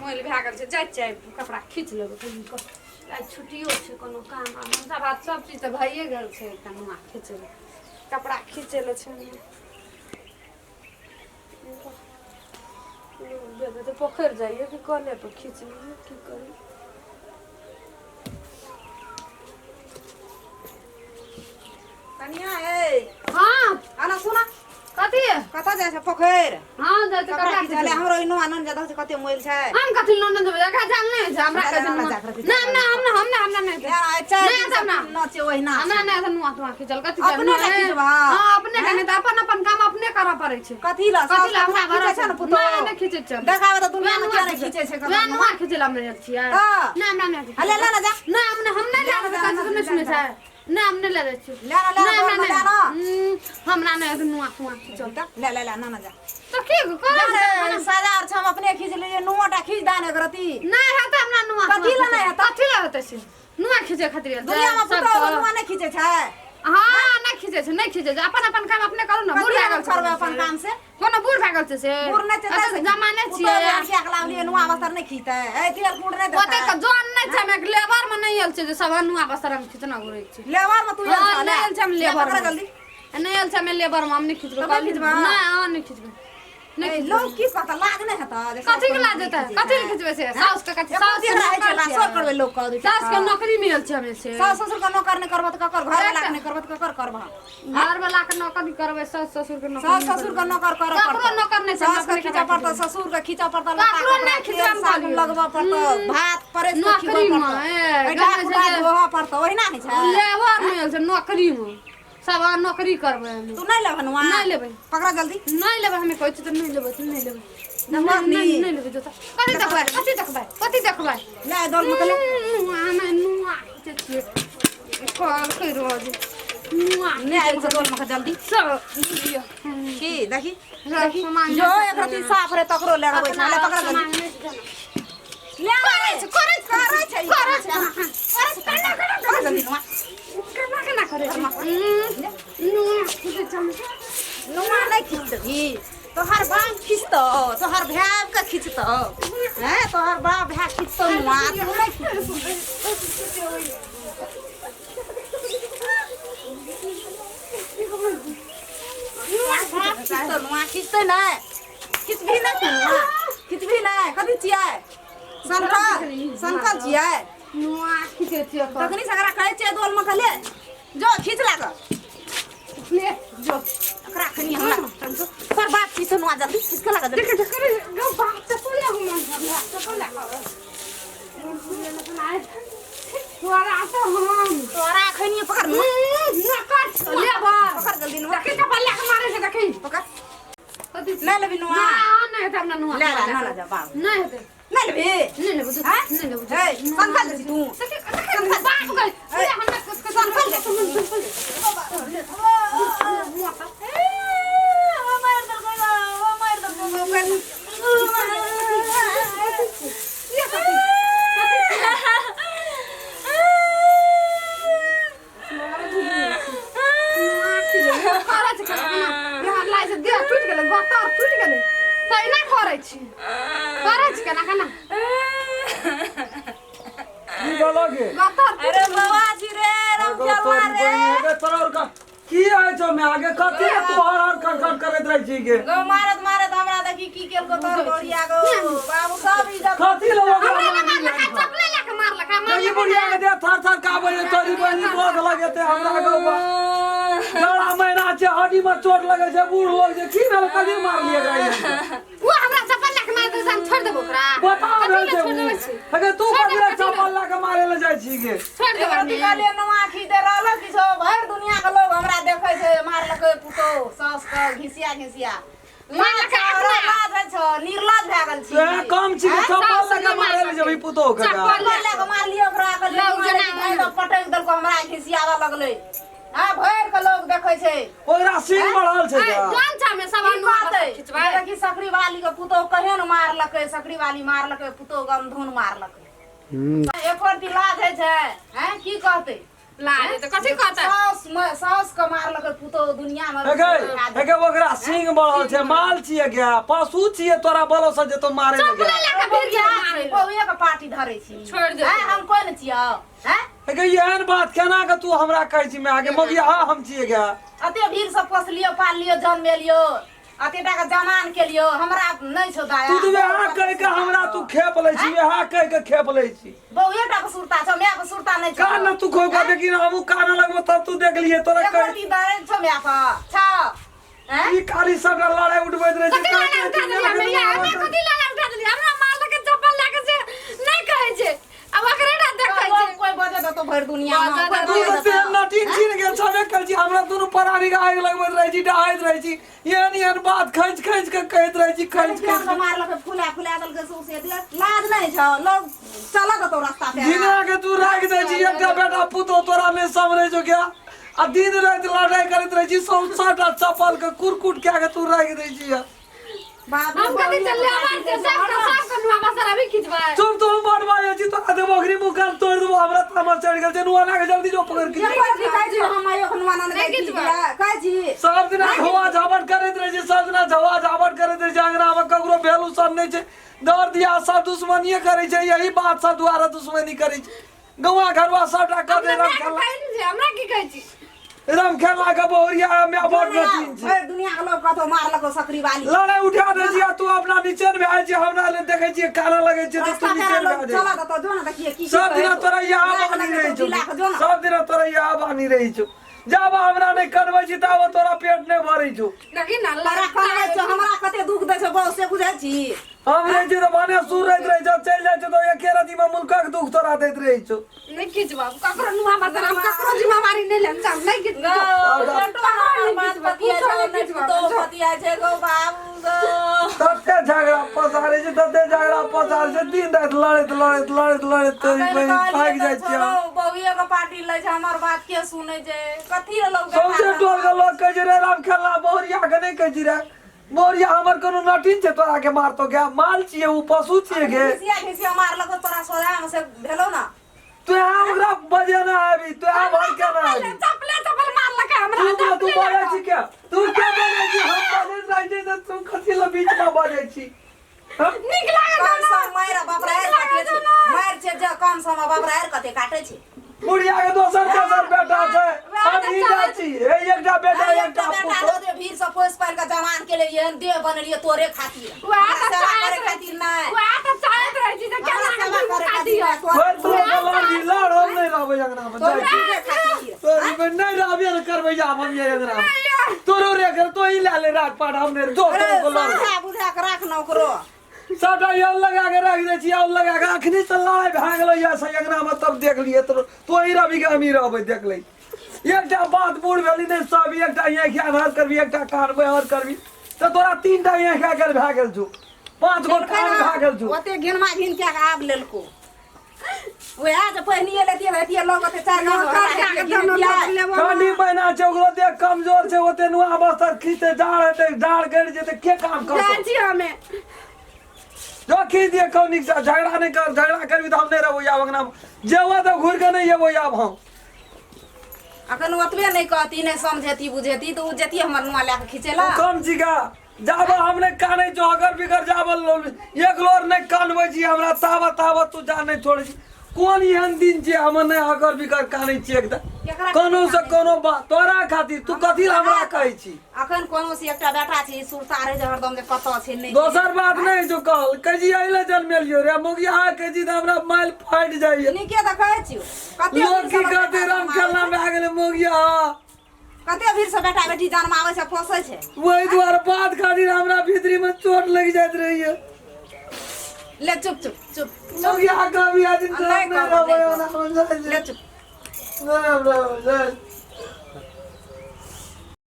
मैल भए गेल छै। जाइ छियै, कपड़ा खींच लेबै कनि कऽ। आइ छुट्टियो छै, कोनो काम आ भनसा भात सब चीज तऽ भइए गेल छै। एकटा नुआ खींचेबै, कपड़ा खींचै लए छै। तऽ पोखरि जाइए कि कले पर खींच लियै? की करी? कनिया ए। हाँ। आना सुना। कथी? कतऽ जाइ छै? पोखरि? हाँ, जाइ छै। कपड़ा कपड़ा खींचले। हमरो ई नुआ नन जादा छै, कते मोइल छै। हम कथी लोन देबै? एकरा जान नहि छै हमरा। ले, कहै छै ले, नुआ। जा, ना ना, हम ना, हम ना, हमरा नहि ले, आइ चारि नहि दिन से तब ना। नचे ओहिना। हमरा नहि नुआ तुआ खींचल कथी छै? अपने ने खींचबा? हाँ, अपने के नहि तऽ अपन अपन काम अपने करऽ पड़ै छै। कथी ला? कथी ला? सास हमरा खींचै छै ने पुतोह? नहि, नहि खींचै छै। देखाबे तऽ दुनिया मे किया नहि खींचै छै ककरो वएह नुआ? नुआ खींचै ला हम नहि छियै। तऽ? नहि, हमरा नहि। ले, ले, ले जा। नहि, हम नहि, हम नहि ले, लए ले, कहै छै, ले, नहि सुनै ले। छै। नहि, हम नहि लए जाइ छियै। ले ना, ले ना, नहि, हमरा गोरमे नहि। ले ना। हमरा नहि नुआ तुआ खींचल। ले ले ले, ना ना, जा। तऽ की करै ले छै? रे, साजा आर छै, हम अपने खींच लेलियै। नुआ टा खींच दान एक रती। नहि हेतै हमरा नुआ। कथी ला नहि हेतै? कथी ला हेतै से? नुआ खींचै खातिर आयल छै दुनिया में सब पुतोह तऽ। नुआ नहि खींचै छै? हाँ, नहि खींचै छै, नहि खींचै छै। अपन अपन काम अपने करू ने। बूढ़ कथी भए गेल छै। करबै अपन काम से? कोनो बूढ़ भए गेल छै से? बूढ़ नहि छै। एते जमाने पुतोह छियै। बियाह किया के लावलियै? नुआ बस्तर नहि खींचतै? ए तेल कुड़ नहि ओते देतै? के जन नहि छै। हम लेबर में नहि आयल छै जे सब नुआ बस्तर हम खींचना घुरै छै। लेबर में तू आयल हाँ, छह? नहि आयल छै हम ले, लेबर पकड़ में। जल्दी। नहि आयल छै हम लेबर में, हम नहि खींचबै। तऽ नहि खींचबै? नहि, हाँ, नहि खींचबै, नहि ए, खींचबै। लोग की कहता? लाज नहि हेतै जे कथी के सास लाज नहि हेतै? खींचै कथी छै? के खींचबै से? साउस के कथी? एको साउस के दिन रहै छै, नौकर लाज छियै। करबै लोग कह दूटा। साउस के नौकरी मिलल छै हमे से। सास ससुर के नौकर नहि करबह तऽ ककर? घर वाला के नहि करबह तऽ ककर करबह? घर वाला के नौकरी करबै, सास ससुर के नौकरी सास ससुर के नौकर करऽ ककरो पड़तौ। नौकर नहि छै, सास के अपने खींचऽ कपड़ा पड़तौ, ससुर के खींचऽ पड़तौ, लत्ता ककरो कपड़ा नहि तेल खींचबै हम साबुन कहलियौ। लगबऽ पड़तौ, भात परसि कऽ खिबऽ नौकरी मे, पड़तौ, ए, ऐठा गाँव कुटा छै जे- धोअ पड़तौ। ओहिना होइ छै? लेबर नहि आयल छै नौकरी मे। सब अहाँ नौकरी करबै हमे। तू नहि लेबह नुआ? नहि लेबै। पकड़ा जल्दी। नहि लेबै, हमे कहै छी तऽ नहि लेबै तऽ नहि लेबै। देखबह नहि नी? नहि लेबै जोता। कथी देखबै? कथी देखबै? कथी देखबै? ले दौड़ में ले। नुआ नहि, नुआ खींचै छियै कहलकै रोज नुआ। ले आबि कऽ दौड़ में के जल्दी। सब लिअ। की देखी? सब सामान जो एक रत्ती साफ रहे तकरो ले अबै छै। ले पकड़ा सामान जल्दी। नहि छै। ले। करै छै, करै छै, करै छै, ई करै छै। करै छै। केना केना करै जल्दी नुआ। केना केना करै छै? नुआ खींचै छै हम। नुआ नहि खींचतही? तोहर बाप खींचतौ, तोहर भाय के खींचतौ। हैं, तोहर बाप भाय खींचतौ नुआ, तू नहि खींचबही। बाप खींचतौ नुआ? खींचतै नहि? खींचबही नहि तू नुआ? खींचबही नहि? कथी छियै? सनकल सनकल छियै? नुआ खींचै छियै। तखनी से एकरा कहै छियै दोल में ले जो खींच लाग। ले जो। एकरा खनी हमरा तोहर बाप खींचतौ नुआ? जल्दी खींच के लाग जल्दी। देख देख करे गौ बाप चप्पल ले, हम हमरा चप्पल ले तोरा तो हम तोरा खनी पकड़ नुआ। ना कर ले बार। पकड़ जल्दी नुआ। देखी, चप्पल ले के मारे छै, देखी। पकड़। कथी? नहि लेबही नुआ? ना, नहि हेतै हमरा नुआ। ले ले, ना ले जा बाप। नहि हेतै। नहि लेबही? नहि लेबै। हैं? नहि लेबै। हे, सनकल जाइ छी तू। देखी देखी बाप गई हमरा सनकल जाइ छी। करै छै केना लाइ से देह टूटि गेलै, गतर टूटि गेलै। तहिना करै छी, करै छी केना केना। की भेलो गे? गतर टूटि अरे बाबा जी रे, रामखेलवा रे। गे तोरा और का की आइ छौ मैं आगे? कथी के तू हर हर खड़ खड़ करैत रहै छी गे? गौ मारत मारत हमरा देखी की केलको तोर गौरिया गौ बाबू, सब इज्जत। कथी लऽ ओकरा हमरा मारली? मारलक, चपले लए के मारलक। ई मारलक बुढ़िया के देह थर थर काबै छै। तोरी बहिनी बोध लगेते हमरा गौ बा। जाड़ा महीना छै, हड्डी में चोट लगै छै, बूढ़ लोग छै। की भेल? कथी मारलियै एकरा ई? ओ हमरा चप्पल लए के मार देलकै, हम छोड़ि देबो ओकरा? बता कथी भेल लए छै छोड़ि देबै छै? अगे तू छोड़ि कथी देबै, लए कथी लए? चप्पल लए के मारे लए जाइ छी गे? छोड़ि देबै। अथी कहलियै नुआ खींच रहल किछो, भरि दुनिया के लोग हमरा देखै छै। मारलकै पुतोह सास के घिसिया घिसिया। मारलकै अपना। लाज होइ छौ? निर्लज भए गेल छी। तोरा कम छी कि चप्पल लए के मारे लए जेबही पुतोह के? चप्पल चप्पल लए के मारलियै ओकरा। कहलियै लोग नुआ जेना रे, धरि पटकि देलको, हमरा घिसियाबऽ लगलै। हाँ, भरि के लोग देखै छै। ओकरा सीन बढ़ल छै ऐ, का? जान छै हमे सब की नुआ कहतै? खिचबै। देखी, सकरी वाली के पुतोह केहन मारलकै। सकरी वाली मारलकै पुतोह, गमधुन मारलकै। एको रति लाज होइ छै? हैं, की कहतै? लाज तऽ कथी कहतै साउस साउस के मारलकै पुतोह दुनिया मे एगे एगे ओकरा सिंह बढ़ल छै माल छियै गे पशु छियै तोरा बलो से जेतो मारे लगे चप्पले लए कऽ भिड़ गेल मारै लए। बौए के पार्टी धरै छी छोड़ि दे। हैं, हम कोई ने छियौ हैं एगे एहन बात केना के तू हमरा कहै छी माय गे मगिया हम छियै गे अते भीड़ से पोसलियो पाललियो जन्मेलियो अते टा के जमान केलियो हमरा नहि छौ दया तू तऽ वएह कहि के हमरा तू खेप लै छी वएह कहि के खेप लै छी बौए टा के सुरता छौ माय के सुरता नहि छौ कान तू खो के देखी हमहूँ कान लगबो तब तू देख लिए तोरा एको कहि रत्ती दर्द छौ माय के छौ हैं ई काली सब लड़ाई उठबैत रहै छै कथी लड़ाई उठा देलियै हमे या हमे कथी लड़ाई उठा देलियै हमरा मारलकै चप्पल लए के से नहि कहै छै आब ओकरे ने देखै छै कोई बजे देतो भरि दुनिया में बजऽ कोई देतौ। तू बजऽ तऽ देतौ। नटीन छीन गेल छबे करै छी हमरा दुनू परानी के आगि लगबैत रहै छी डहाइत रहै छी एहन एहन बात खैच खैच के कहैत रहै छी खैच किया खैच के मारलकै फुला फुला देलकै सौंसे देह लाज नहि छौ लोग चलऽ देतौ रास्ता पे दिना के तू राखि दै छी एकटा बेटा पुतोह तोरा नहि सम्हरै छौ क्या आ दिन राति लड़ाइ करैत रहै छी सौ सौटा चप्पल के कुरकुट कए के तू राखि दै छी बाप रे हम कथी चलले आवाज के सब के सब के नुआ बसर अभी खिचबै चुप तू बड़ बाजै छी तोरा देबो अखनी मुँह कान तोड़ि देबो हमरा तामस चढ़ि गेल छै नुआ के जल्दी जो पकड़ के एको रत्ती कहै छी हम आइयो हनुमान नहि खिचबै। कहै छी सब दिना झोआ झापट करैत रहै छै सब दिना झोआ झापट करैत रहै छै अंगना मे ककरो वैल्यू सब नहि छै दर दिया सब दुश्मनिये करै छै यही बात सब दुआरे दुश्मनी करै छै गौआ घरवा सबटा कर दे राम खेला हमरा की कहै छी राम खेला के बहुरिया मे बड़ नटीन छै भरि दुनिया के लोग कतौ मारलको सकरी वाली लड़ाई उठा दै छी आ तू अपना नीचे भए छी हमरा ले देखै छियै काना लगै छै तऽ रास्ता तू पेरा नीचे लोग भए जाइ चलऽ देतौ जो ने देखिए की की सब दिना कहै छौ। तोरा यहाँ लाख बानी लगेतौ, रहै छौ जिला के जो ने सब दिना तोरा यहाँ बानी रहै छौ जब हमरा नहि करबै छी तब तोरा पेट नहि भरै छौ देखी ना तोरा कनबै छौ हमरा कते दुख दै छौ बौ से बुझै छी हम रहै छी तऽ भने सुर रहैत रहै छौ चलि जाइ छौ तऽ एके रतीमे मुल्कक दुख तोरा दैत रहै छौ नहीं खिचबा ककरो नुआ बदल हम ककरो जिम्मेवारी नहीं लेम हम नहीं खिचबा तते झगड़ा पसारै छै तते झगड़ा पसारै छै दिन राति लड़ैत लड़ैत लड़ैत लड़ैत तोरी बहिन थाकि जाइ छियै हम। बौए के पार्टी लै छै हमर बात के सुनै छै कथी रे लोग सौंसे टोल के लोग कहै छै रे राम खेलना बहुरिया के नहि कहै छै रे बहुरिया हमर कोनो नटीन छै तोरा के मारतो गे माल छियै ओ पशु छियै गे घिसिया घिसिया मारलको तोरा सोझा में से भेलो ना तू यहाँ ओकरा बजेना आबी तू यहाँ भर के ना आबी चप्पले चप्पल मारलकै हमरा तू तू बजै छी क्या तू क्या बजै छी हम बजैत रहै छी तऽ तू कथी लए बीच में बजै छी हम नीक लागल कम सम मारि बाप रे कते छै मारि छै जे कम सम बाप रे कते काटे छै बुढ़िया के दोसर तेसर बेटा छै हम ही जा छी हे एकटा बेटा एकटा एकटा बेटा पुतोह दो दे भीड़ से पोस पाल के जवान के लिए एहन देह बनेलिए तोरे खातिर वएह हमरा तऽ सेवा चाहैत करे रहै खातिर नहि वएह तऽ चाहैत रहै छी जे हमरा केना सेवा के करे काटी खातिर नहि, भरि तोरे तोरा के लड़ लड़ हम नहि रहबै अंगना में तोरे जाइ छी चीजे खातिर तोरी बहिन नहि रहबे ने करबै आब हम ये अंगना में तोरो रे कर तो ही ला ले रात पाट हम नहि जो अरे तोरो को लड़ समझा बुझा के राख न ओकरो सबटा यौ लगा के राखि दै छी यौ लगा के अखनी से लड़ाइ भए गेलै या से अंगना में तब देख लिए तो तोही रहबी के हमही रहबै देख लै एकटा बात बूढ़ भेली नहि सब एकटा आँखि अन्हार करबी एकटा कान बहर करबी तऽ तोरा तीनटा आँखि आइ काल्हि भए गेल छौ पाँच गो कान भए गेल छौ ओते घिनमा घिन के आब लेलको वएह जे पहिनिए लेतियै हेतियै लोग ओते चारि गो ठंडी महीना छै ओकरो देह कमजोर छै ओते नुआ बस्तर खींचते जाड़ हेतै जाड़ गड़ि जेतै के काम करतौ जाइ छी हमे जो खींच दिए कहू नीक से झगड़ा नहि कर झगड़ा करबी तऽ हम नहि रहबो आब अंगना जेबो तऽ घुरि कऽ नहि एबो आब हम अखन ओतबे नहि कहती नहि समझेती बुझेती तऽ ओ जेती हमर नुआ लए कऽ खींचेला कम छिका जाब हम नहि कानै छौ अगर बिगर जाब एक लोर नहि कानबै छी हमरा ताबत ताबत तू जा नहि छोड़ै छी कोन एहन दिन छै हम नहि अगर बिगर कानै छी एकदम केकरा कोनो से कोनो बात तोरा खातिर तू कथी लए हमरा कहै छी अखन कोनो से एकटा बेटा छै सुरता रहै छै हरदम जे कतऽ छै नहि दोसर बात नहि जो कहल कहै छी एहि लए जन्मेलियो रे मुगिया कहै छी तऽ हमरा माइल फाटि जाइए नीके तऽ कहै छियौ कते लोग भीड़ की से कहते बेटा राम खेलना भए गेलै मुगिया कते भीड़ से बेटा बेटी जन्माबै छै पोसै छै वही दुआरे बात खातिर हमरा भीतरी में चोट लग जाइत रहैए ले चुप चुप चुप मुगिया कभी आज नहि नहीं कहब, रहबै नहि ओना हम जाइ ले छी। चुप नहि हम रहबै जाइ छी।